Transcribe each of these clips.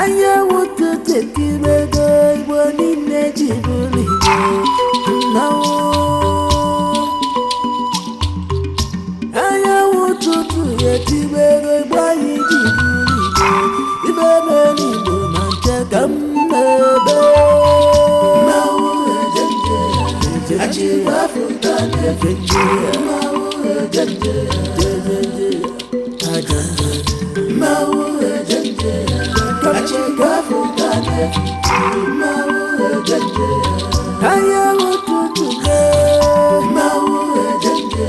Anyanwụ ụtụtụ etibego, Igbo niile ji bụrụ Igbo mmanwụ. Anyanwụ ụtụtụ etibego, Igbo anyị ji bụrụ Igbo. Ibe mere Igbo ma nke ka m na-ebe. Mmanwụ ejenje, achịkwa Afrịka na-efe nje. Mmanwụ ejenje, jejeje, ajenje. Mmanwụ ejenje, achịkwa Afrịka na-efe nje. Mmanwụ ejenje, anyanwụ ụtụtụ mee. Mmanwụ ejenje,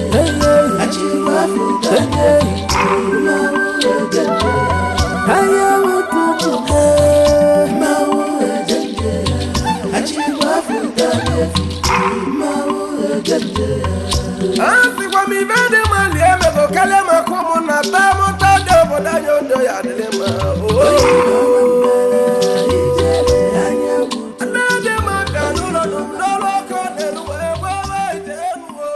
achịkwa Afrịka na-efe nje. Mmanwụ ejenje, anyanwụ ụtụtụ mee. Mmanwụ ejenje, achịkwa Afrịka na-efe nje. Mmanwụ ejenje. A sịkwa m ibe dị mma na emego karịa maka ụmụnna taa mụta dị obodo anyị odo ya adịrị mma. Nne dị mma bịa n'ụlọ n'ụlọ ọkụ n'elu wee gbawa ite elu o.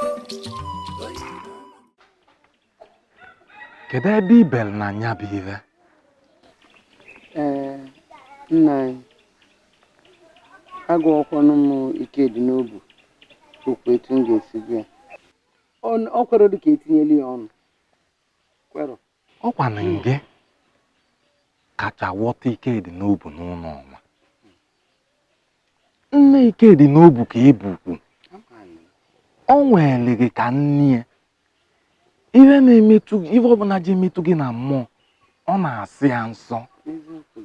Kedu ebe ibel na nya bụ ive? Ee, nna anyị, agụọkwanụ m Ikedịnobu okwu etu m ga-esi gwa ya. Ọ kwere dị ka etinyela ya ọnụ kwerọ. Ọkwanụ gị kacha ghọta Ikedịnobu n'ụlọ ọnwa. Nne Ikedịnobu ka ị bụkwu. O nwere gị ka nne ya. Ihe na-emetụ gị, ihe ọbụla ji emetụ gị na mmụọ, ọ na-asị ya nsọ. Eziokwu.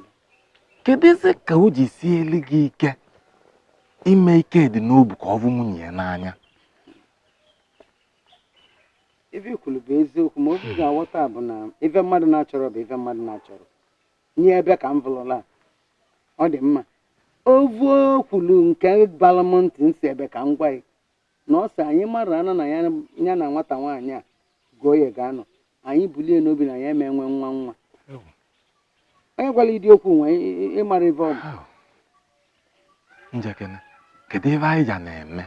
Kedụzi ka o ji sielu gị ike ime Ikedịnobu ka ọ bụ nwunye ya n'anya? Ife i kwuru bụ eziokwu, ma obi ga-aghọta bụ na ife mmadụ na-achọrọ bụ ife mmadụ na-achọrọ. Nye ebe ka m vụlụla ọ dị mma. Ovu kwuru nke balụ m ntị nsị ebe ka m gwa ya na ọ sị anyị mara ana na ya ya na nwata nwaanyị a gụọ ya ga-anọ anyị bulie n'obi na ya eme nwe nwa nwa. Onye gwara ịdị okwu nwe ịmara ife ọ bụ. Njekene, kedu ebe anyị ja na-eme?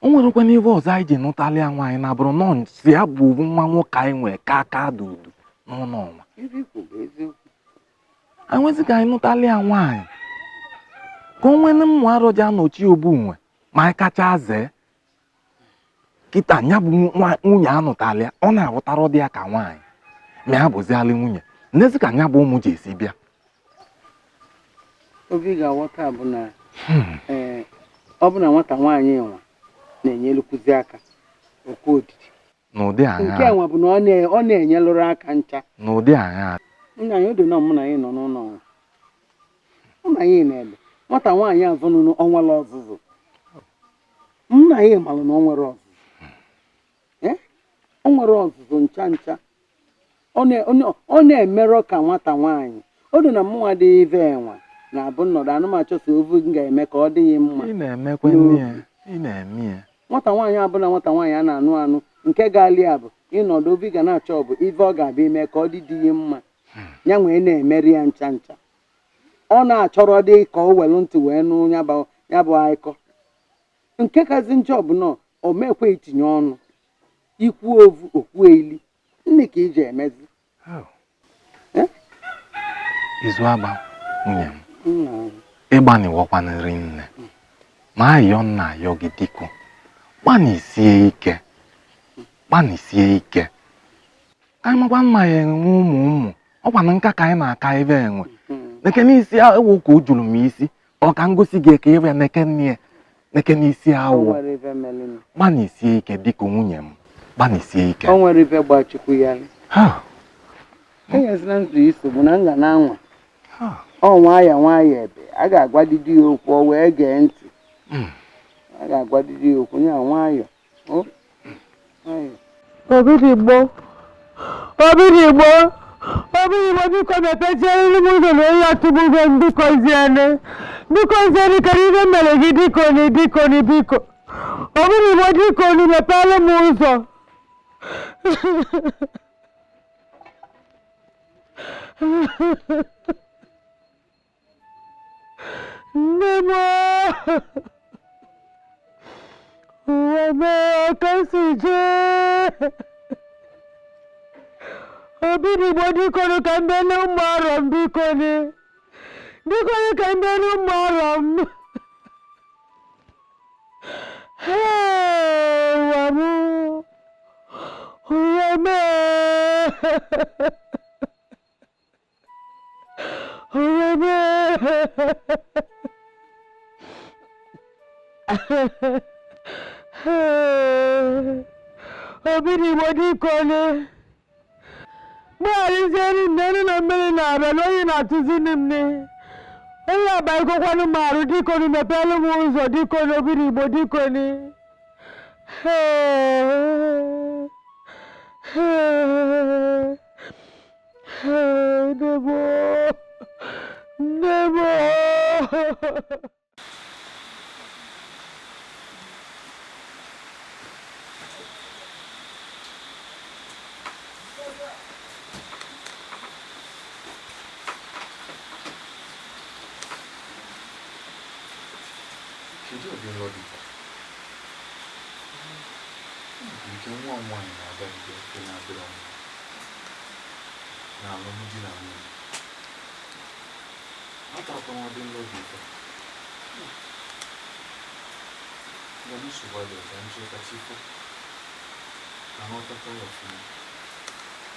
O nwerekwana ife ọzọ anyị ji nụtalị ya nwaanyị na bụrụ nọ nsị ya bụ nwa nwoke anyị nwee ka aka dudu n'ụlọ ọnwa. Ife ikwu bụ eziokwu. Anyị nwezi ka anyị nụtalị ya nwaanyị ka o nwee mmụ arọ ji anọchi obu nwe ma anyị kacha zee. Kịta ya bụ nwunye anụtalị ya, ọ na-ahụtara dị ya ka nwaanyị ma ya bụzialị nwunye. N'ezi ka ya bụ ụmụ ji esi bịa. Obi ga-aghọta bụ na ee, ọ bụ na nwata nwaanyị nwa na-enyelukwuzi aka okwu odidi. N'ụdị Nke aṅaa? nwa bụ na ọ na-enyelụrụ aka ncha. N'ụdị aṅaa? Nna anyị odo na mụ na anyị nọ n'ụlọ nwa. Mụ na anyị na-ebe nwata nwaanyị avụnụnụ ọ nwere ọzụzụ. Mụ na anyị malụ na ọ nwere ọzụzụ. Ee? O nwere ọzụzụ ncha ncha. Ọ na-emerọ ka nwata nwaanyị. O do na mụnwa dị ive enwa na-abụ nnọdụ anụmachọsa ovu m ga-eme ka ọ dị ya mma. Ị na-emekwe nne ya, ị na-eme ya. Nwata nwaanyị abụla nwata nwaanyị a na-anụ anụ nke ga-alị ya bụ ịnọdụ obi ga na-achọ bụ ife ọ ga-abịa ime ka ọ dị di ya mma. Ya nwee na-emeri ya ncha ncha. Ọ na-achọrọ dị ka o welu ntị wee nụ ya bụ akụkọ. Nke kazi njọ bụ na o mekwe itinye ọnụ. Ikwu ovu okwu eli. Nne ka iji emezi. Izu agba nwunye m. Ịgbaniwọkwanịrị nne. Ma ayọ nna ayọ gị dịkụ. Gbanisie ike. Gbanisie ike. Ka anyị makwa mma ya enwe ụmụ ụmụ. Ọkwa na nka ka anyị na-aka ebe enwe. Neke n'isi awụ ka o juru m isi. Ọ ka ngosi gị ka ebe neke nne neke n'isi awụ. Gbanisie ike dịka nwunye m. Gbanisie ike. O nwere ife gbachukwu ya. Enyezila nzu isogbu na nga na-anwa. Ọ nwayọ nwayọ ebe a ga-agwadidi ya okwu o wee gee ntị. A ga-agwadidi ya okwu ya nwayọ. Obidigbo, Obidigbo, Obidigbo, biko mepechiere m ụzọ na onye atụgbugo m, biko ziene. Biko ziene, kedu ihe mere gị dikoni dikoni biko. Obidigbo dikoni mepere m ụzọ. Nne m ụwa mee aka si jee. Obinigbo dikonu ka m bịa n'ụmụ arọ m bikonu. Bikonu ka m bịa n'ụmụ arọ m. Hey, ụwa m. Ụwa m. Ụwa m. Obinigbo dikonu. Gbagharịzienụ m n'elu na mmiri na-abịa na oyi na-atụzini m ni. Onye abaghịkwanụ m arụ dikonu mepeelụ m ụzọ dikonu Obinigbo dikonu. Hey, hey, hey, nne m o, nne m o. Kedu ụdị nrọ dị ka? Nke nwa m nwaanyị na-agabiga ife na-adịrọ mma na alụmdi na nwunye. Atakwala m ụdị nrọ dị ka. Nga m nsogbu adịrọ ka m chee ka chi fo ka nghọtakwa ya ọfụma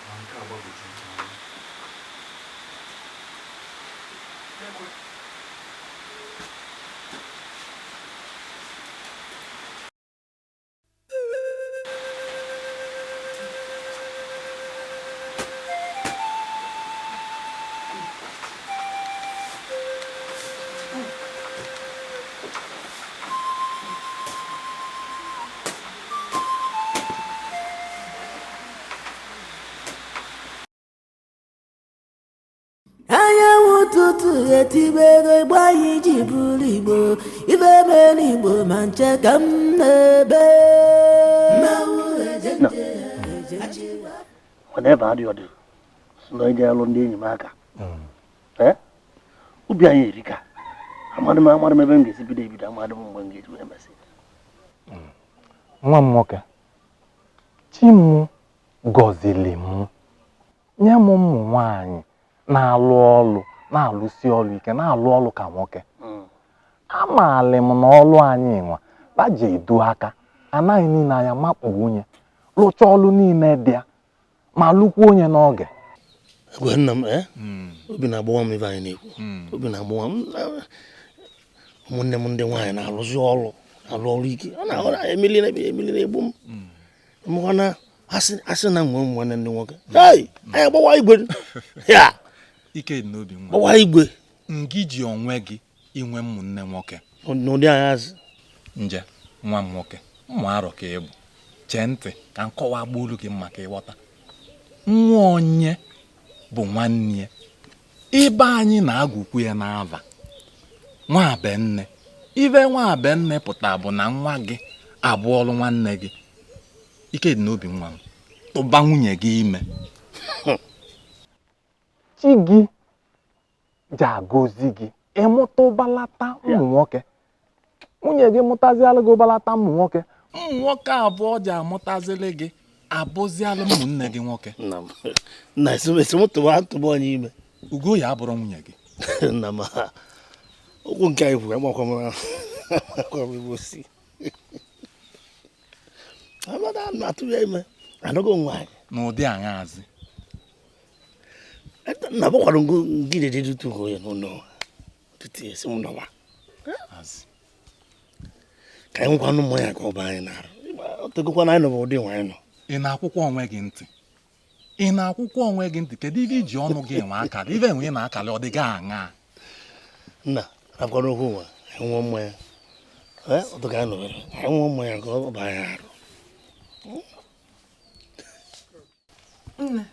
ma nke a gbagwoju m anya. Anyanwụ ụtụtụ etibego igbo anyị ji bụrụ igbo ife mere igbo ma nche ka m na-ebe. No. Whenever adị ọdị si na eje alụ ndị enyi m aka. Ubi anyị erika. Amadị m amadị m ebe m ga-esi bido ebido amadị m mgbe m ga-eji wee mesị. Nwa m nwoke, chi m gọziri m nye m ụmụ nwaanyị na-alụ ọlụ na-alụsi ọlụ ike na-alụ ọlụ ka nwoke. Amaala m na ọlụ anyị nwa baje edu aka anaghị niile anya makpu nwunye lụcha ọlụ niile dị ya ma lụkwa onye n'oge. Egwe nna m, obi na-agbawa m ife anyị na-ekwu. Obi na-agbawa m. Ụmụnne m ndị nwaanyị na-alụzi ọlụ alụ ọrụ ike. Ọ na-ahụ na emili na-egbu m. Mụkwana asị na nwe ụmụ nwanne ndị nwoke. Hey, anyị agbawa igwe. Ya. Ike dị n'obi nwa. Gbawa igwe. Ngị ji onwe gị inwe ụmụnne nwoke. N'ụdị anyị azị. Nje nwa m nwoke, ụmụ arọ ka ị bụ. Chee ntị ka nkọwa gbuolu gị mma ka ịghọta. Nwa onye bụ nwanne ya. Ibe anyị na-agụkwu ya n'ava. Nwa be nne. Ibe nwa be nne pụta bụ na nwa gị abụọlụ nwanne gị. Ike dị n'obi nwa m. Tụba nwunye gị ime. Chi gị ji agọzi gị ịmụta ụbalata ụmụ nwoke. Nwunye gị mụtazialụ gị ụbalata ụmụ nwoke. Ụmụ nwoke abụọ ji amụtazili gị abụzialụ ụmụnne gị nwoke. Nna m, nna esi m tụba onye ime. Ugo ya abụrụ nwunye gị. Nna m, okwu nke anyị kwuru amakwa m amakwa m ebe o si. Amada na atụ ya ime anọgo nwaanyị. N'ụdị aṅaazị. Nna bụkwara ngo ngị jeje dutu ugo ya n'ụlọ tutu esi m nọwa. Azị. Ka anyị nwekwanụ mmanya ka ọ bụ anyị na-arụ. Ọ tegokwana anyị nọ bụ ụdị nwaanyị nọ. Ị na-akwụkwọ onwe gị ntị. Ị na-akwụkwọ onwe gị ntị kedu ife iji ọnụ gị enwe akara ife enwe ị na-akara ọ dị gị aṅaa. Nna rapụkwara okwu nwa anyị nwụọ mmanya. Ọ tụka anyị nọbere anyị nwụọ mmanya ka ọ bụ anyị arụ. Nne,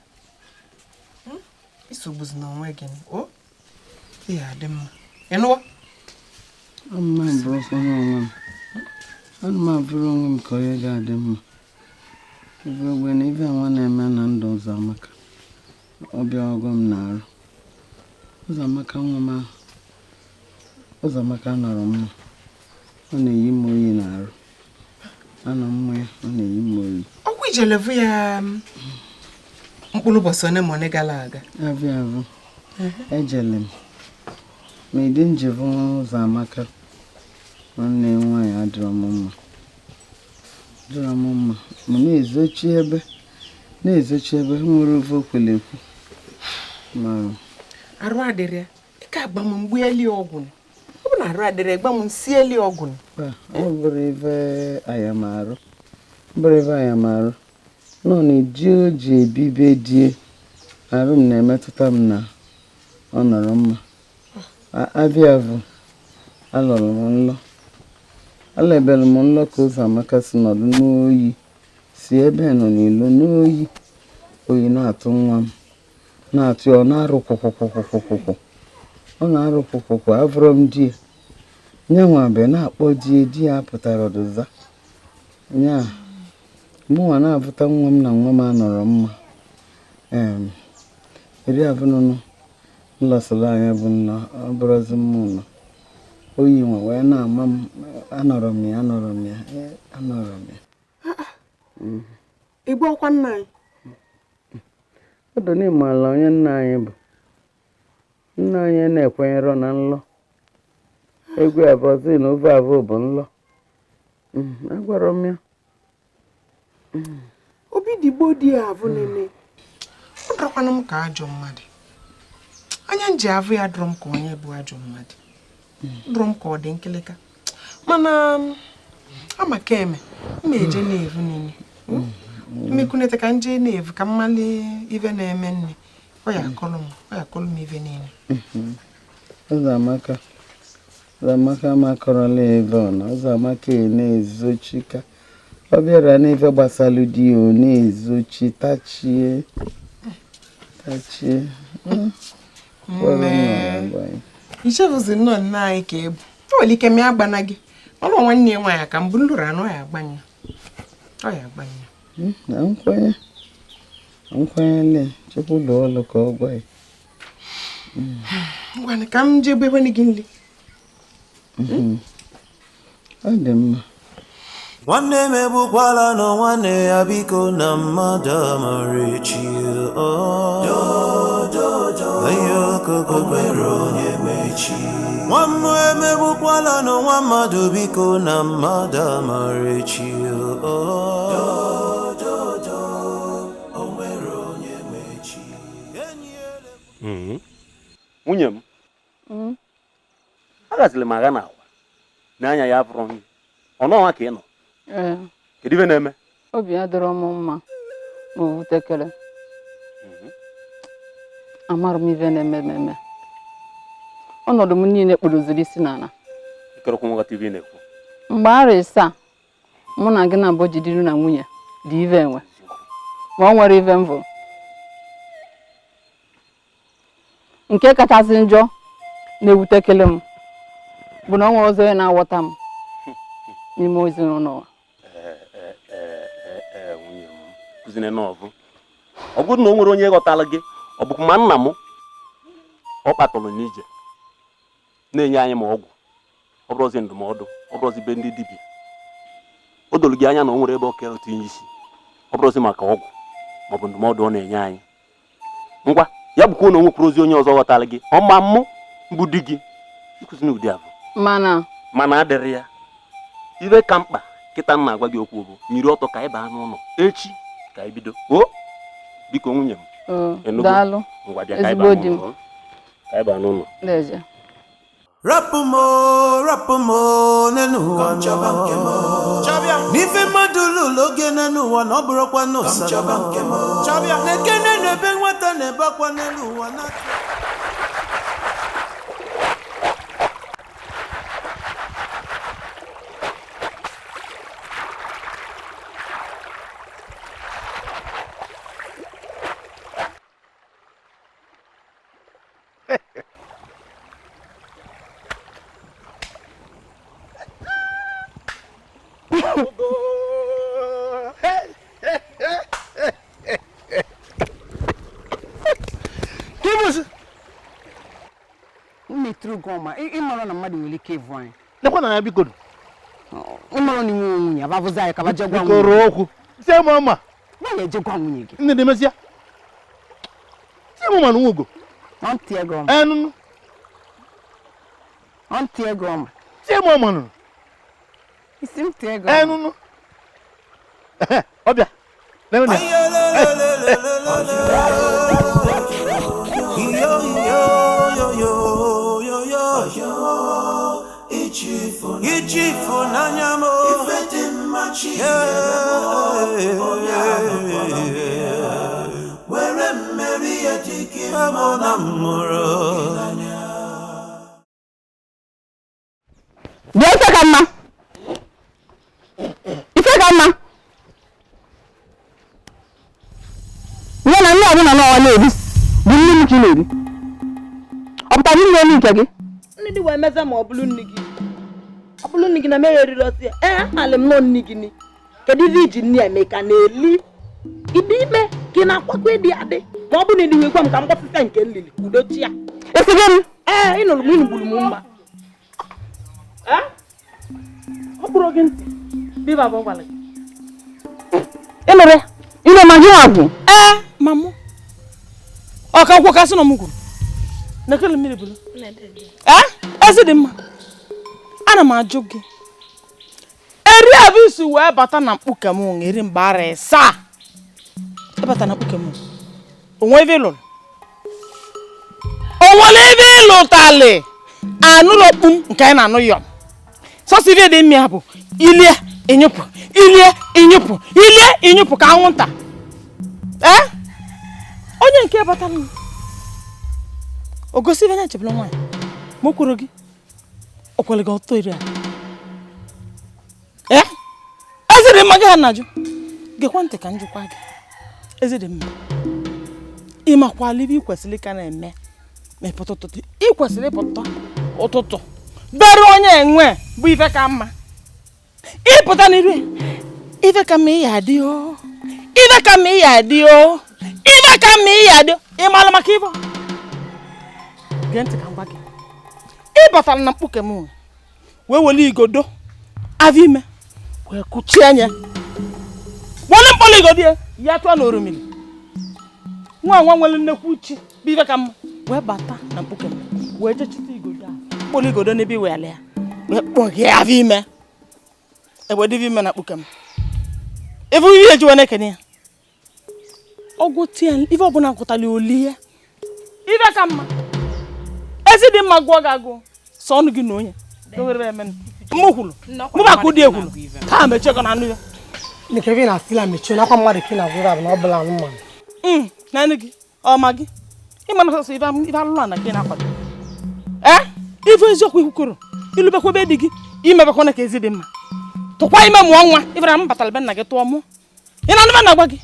isogbuzina onwe gị o ihe adị mma ị nụwa. Ana m abụrụ onwe m. Ana m abụrụ onwe m ka onye ga-adị mma. Ife ogbe na ife nwa na-eme na ndụ Ụzọamaka. Ọ bịawago m n'arụ. Ụzọamaka nwa m ahụ. Ụzọamaka nọrọ mma. Ọ na-eyi m oyi n'arụ. Anọ mma ya, ọ na-eyi m oyi. Ọkwa ijelevu ya Mkpụrụ ụbọchị one ma one gara aga. Abịa abụ ejele m ma ịdị njevu Ụzọamaka nwanne m nwaanyị adịrọ m mma, adịrọ m mma. M na-ezochi ebe na-ezochi ebe nwere ofe okwelekwu ma arụ adịrị ya. Ị ka agba m mgbu eli ọgwụ. Ọ bụ na arụ adịrị ya, gba m nsi eli ọgwụ. Ọ bụrụ ife ayamarụ, ọ bụrụ ife ayamarụ nọ na ji o ji ebibe die arụ m na-emetụta m na ọ nọrọ mma. Abịa bụ alọrọ m nlọ, alebere m nlọ ka Ụzọamaka si nọdụ n'oyi, si ebe nọ n'ilo n'oyi, oyi na-atụ nwa m, na-atụ ya, ọ na-arụ kwụkwụkwụkwụkwụ, ọ na-arụ kwụkwụkwụ. Avụrọ m di ya, nyanwa bịa na-akpọ di ya, di ya pụtara ọdụza nya mụnwa na-abụta nwa m na nwa m anọrọ mma. Eri abụnụnụ nlọsịrị anya bụ nna ọ bụrụzi mma ụlọ oyi nwa wee na-ama m, anọrọ m ya, anọrọ m ya, anọrọ m ya. Igbe ọkwa nna anyị. Ọdụ n'ime ala onye nna anyị bụ nna anyị na-ekwenyere na nlọ egwu abụọ na ofe abụọ bụ nlọ. Agwara m ya. Obi dịgbo di ya avụ nene. Ọ dọrọkwanụ m ka ajọ mmadụ. Anya nji avụ ya dọrọ m ka onye bụ ajọ mmadụ. Dọrọ m ka ọ dị nkịlịka. Mana ama ka eme, m eje na-evu nene. Mmekunete ka nje na-evu ka mmali ive na-eme nne. Ọ ya akọlụ m, ọ ya akọlụ m ive niile. Ụzọamaka, Ụzọamaka amakọrọla ebe ọ nọ. Ụzọamaka na-ezochika. Ọ bịara n'ife gbasara di ya, ọ na-ezochi tachie tachie. Ichefuzi nnọọ nna anyị ka ebu. O nwere ike mịa agbana gị. Ọnụ nwanne ya nwaanyị ka mbụ nlụrụ anụ ya agbanya. Ọ ya agbanya. Na nkwenye, nkwenyele Chukwu lụọ ọlụ ka ọ gwa ya. Ngwanụ ka m jee gbebe gị nri. Ọ dị mma. Nwanne m egbukwala nọ nwanne ya biko na mmadụ amara echi. Nwa mmụọ emegbukwala nọ nwa mmadụ biko na mmadụ amara echi. Nwunye m, agaziri m agha na akwa n'anya ya abụrụ nri. Ọ nọọ ka ị nọ. Kedu ife na-eme? Obi adịrọ m mma ma o wutekere. Amara m ife na-eme eme. Ọnọdụ m niile kpụrụziri isi n'ala. Mgbe arọ ịsaa mụ na gị na-abụ jidiri na nwunye dị ive enwe, ma ọ nwere ive mvụ. Nke kachasị njọ na-ewutekele m bụ na ọ nwere ọzọ onye na-aghọta m n'ime ezinụlọ. Ọ bụrụ na o nwere onye ghọtara gị, ọ bụkwa ma nna m ọ kpatụrụ n'ije na-enye anyị ma ọgwụ, ọ bụrụzi ndụmọdụ, ọ bụrụzi be ndị dibịa. O doro gị anya na o nwere ebe ọ kere tinye isi, ọ bụrụzi maka ọgwụ maọbụ ndụmọdụ ọ na-enye anyị. Ngwa ya bụkwa na o nwekwuru ozi onye ọzọ ghọtara gị, ọ ma mụ mbụ di gị ịkụzi n'ụdị abụ mana adịrị ya. Ibe ka mkpa kịta m na-agwa gị okwu bụ nyiri ọtọ ka anyị baa n'ụlọ echi ka anyị bido. O biko nwunye m, daalụ ezigbo di m, ka anyị baa n'ụlọ. Rapụ m, rapụ m n'elu ụwa n'ife mmadụ lụrụ oge n'elu ụwa na ọ bụrụkwa n'ụsa na-ekene n'ebe nwata na-ebe akwa n'elu ụwa na Ịmara na mmadụ nwere ike ịvụ anyị. Lekwa na ya biko. Ịmara na inwe nwunye abavụzi anyị ka ba jee gwa nwunye. Biko rụọ okwu. Sie m ọma. Nwaanyị eje gwa nwunye gị. Nne na-emezi ya. Tie m ọma na nwa ugo. Ọ tie gị ọma. Ee nụnụ. Ọ tie gị ọma. Tie m ọma nụnụ. Isi m tie gị Ee ọma. nụnụ. Ọbịa. Nene. Ichifunanya m ife dị mma chi were mmeri ya dị gị mma na mmụrụ. Bịa ife ka mma. Ife ka mma. Nye na nne ọbụla n'ọnwa na-eri bụ nne m ka ị na-eri. Ọ pụtara nne olu nke gị? Nne dị wee meze ma ọ bụrụ nne gị. Ọ bụrụ nne gị na mere eriri ọsị ya. Ee, amalị m nọ nne gị ni. Kedu ife iji nne eme ka na-eli? Ịdị ime ka ị na-akwakọ ịdị adị. Ma ọ bụ na ịdị gwa m ka m gbasịsa nke nlili ka udo chi ya. Esi gị m? Ee, ị nụrụ m ịnụ gburu m mma. Ee? Ọ kpụrụ gị ntị. Biba bụ gwara gị. Ị nụrụ ya? Ị nụrụ ma gị nwa gwụ? Ee, ma mụ. Ọ ka nkwọ kasị nọ m gwuru. Nekele mmiri bulu. Ee, ezi dị mma. Ana m ajụ gị. Eri abụ wee bata na mkpuke m eri mgbe ara ịsaa. Ịbata na mkpuke m. Onwe ebe ị lụrụ? O nwere ebe ị lụtalị? Anụlọ kpum nke anyị na-anụ yọm. Sọsọ ife dị mma bụ ilie ịnyụpụ, ilie ịnyụpụ, ilie ịnyụpụ ka anwụnta. Ee? Onye nke batara m. O gosi ife na-echebụla nwaanyị. Ma o kwuru gị. O kwere gị ọtọ iri a. Ee? Ezi dị mma gị ha na-ajụ. Gekwa ntị ka njụkwa gị. Ezi dị mma. Ị makwala ibe ị kwesịrị ka na-eme ma ịpụta ụtụtụ. Ị kwesịrị ịpụta ụtụtụ. Bere onye enwe bụ ife ka mma. Ịpụta n'iru ya. Ife ka mma ị ya adị o. Ife ka mma ị ya adị o. Ife ka mma ị ya adị o. Ị maala maka ife? Gee ntị ka m gwa gị. Ị batara na mkpuke m wee were igodo avọ ime wee kụchie anya. Were mkpọrọ igodo ya ya tụọ n'oromili. Nwa nwa nwere nnekwu uchi bụ ife ka mma wee bata na mkpuke m wee jee chịta igodo ahụ. Mkpọrọ igodo n'ebe iwere ya wee kpọghee avọ ime. Egbe dị ime na mkpuke m. Ife ihe eji wee na-ekene ya. Ọgwụ tie ife ọbụla gụtara oli ya. Ife ka mma. Ezi dị mma gụọ gị agụụ. Sọ ọnụ gị na onye. Mụ kwuru. Mụ bụ akụ dị ekwuru. Taa mechie ka na anụ ya. Nke na asịla mechie nakwa mmadụ ka ị na-agwụrụ abụ na ọ bụla anụmanụ. Naanị gị. Ọ ma gị. Ịma na sọsọ ife alụlụ ana ka ị na-akwado. Ee? Ife eziokwu ikwukoro. Ilubekwa ebe dị gị. Imebekwana ka ezi dị mma. Tụkwa ime mụọ nwa. Ifere m batara be nna gị tụọ mụọ. Ị na-anụ na-agwa gị.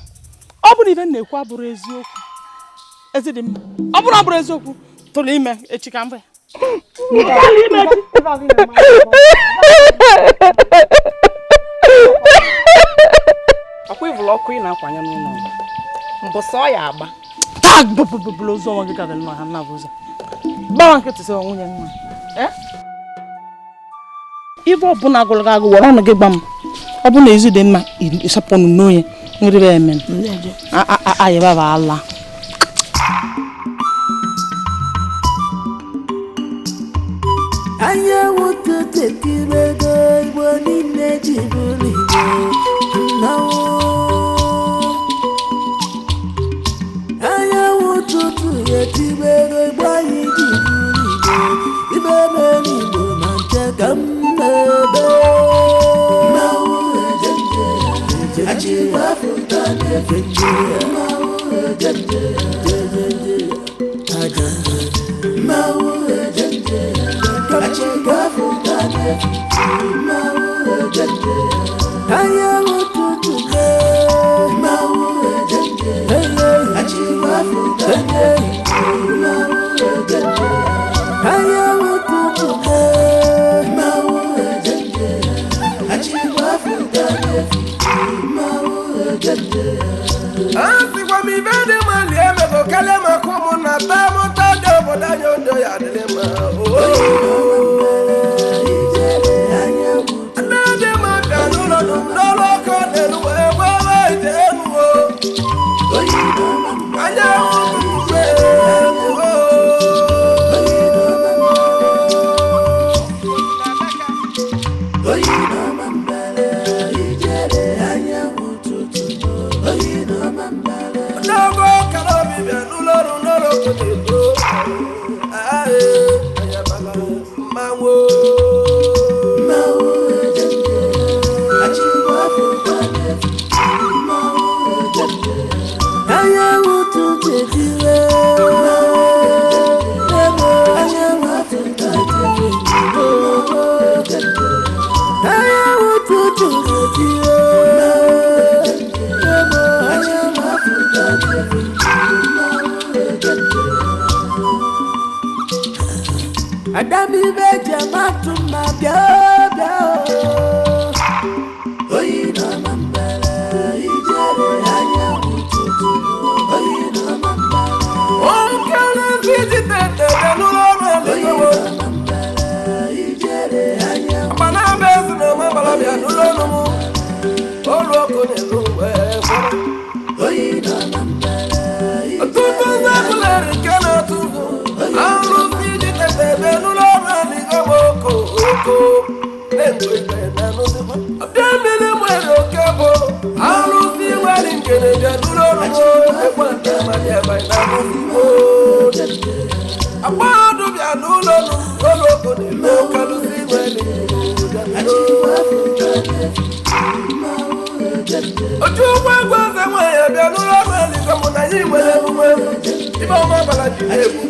Ọ bụrụ ife na-ekwu abụrụ eziokwu. Ezi dị mma. Ọ bụrụ abụrụ eziokwu. Tụrụ ime echi ka mbụ ya. Ọkwa ịvụlụ ọkụ ị na-akwanye n'ụlọ. Mbọsọ ọ ya agba. Taa bụbụbụbụlụ ozu ọnwa gị gabere n'ọha nna bụ ụzọ. Gbawa nkịtị sị nwunye nwa. Ife ọbụla agụrụ gị agụ were ọnụ gị gba m. Ọ bụ na ezi dị mma ịsapụ ọnụ n'onye nrịbe eme. Ayịbaba ala. Anyanwụ ụtụtụ etibego Igbo niile ji bụrụ Igbo nnọọ. Anyanwụ ụtụtụ etibego Igbo anyị ji bụrụ Igbo ife mere Igbo ma nche ka m na-ebe. Mmanwụ ejenje achịkwa afụta na-efe nje. Mmanwụ ejenje jejeje aja nje. Mmanwụ ejenje achịkwa afụta na-efe nje. Mmanwụ ejenje anyanwụ ụtụtụ mmanwụ ejenje achịkwa afụta na-efe nje. Mmanwụ ejenje anyanwụ ụtụtụ mmanwụ ejenje achịkwa afụta na-efe nje. Mmanwụ ejenje. Asịkwa m ibe dị mma lie emego karịa maka ụmụnna taa mụta dị obodo anyị odo ya adịrị mma. Nne dị mma bịa n'ụlọ n'ọrụ ọkụ n'elu wee gbawa ite elu o. Anyanwụ ụtụtụ Adamibe eji amatụ mma bịa bịa o. Oyi na-ama mbara, ijere anya ụtụtụ. Oyi na-ama mbara. Okelezi jitete bịa n'ụlọ ọrụ eluigwe. Agba na-abịa ezi na ọma gbara bịa n'ụlọ ọrụ m. Olu ọkụ na-elu wee kwụrụ. Ọtụtụ ndị ebulere nke na-atụ ụzụ. Arụsị jitete bịa n'ụlọ ọrụ eluigwe bụ oko oko. Na-ekwe ikpe na anụzikwa. Ọbịa mmiri nwere oke bụ arụsị nwere nkene bịa n'ụlọ ọrụ m. Ekwe nta ma bịa ebe anyị na-anụzikwa. Agbado bịa n'ụlọ ọrụ m. Olu ọkụ na-elu oke arụsị nwere ojú ụgbọ egwu eze nwanyị abịa n'ụlọ ọrụ eluigwe mụ na ya nwere emume ibe ọma bara ji na-egwu.